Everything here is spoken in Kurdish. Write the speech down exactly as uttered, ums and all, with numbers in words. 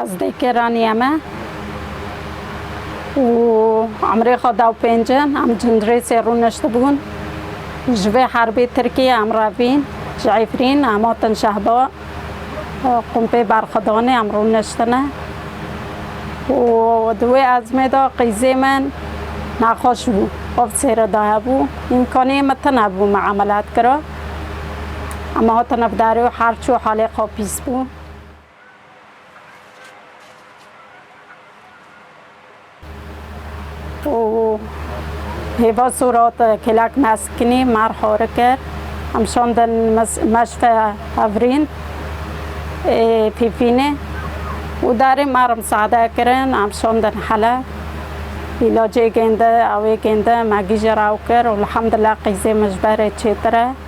Ez dêkê Raniyê me û emrê xwe da û pênc in, em Cindirêsê rûniştibûn. Ji vê herbê Tirkiyê em revîn, ji Efrîn em hatin Şehba, Qumpê Berxwedanê em rûniştine. Û di wê ezmê de qîzê min nexweş bû, xwe bi sêre daye bû. Îmkanê min tune bû, me emeliyat kira. Em hatine bi derê û her çû halê xwe pîs bû. û hêva sor hat kêlek meskinî, me rê xwarin kir. Em şandin mes-, meşte Hevrîn, ê, Fîfînê û derê me rê misade kirin, em şandin Heleb. Îlacê gêndi, ewê gêndi, me gî ji rew kir û elhamdulillah qîzê min ji berê çêtir e.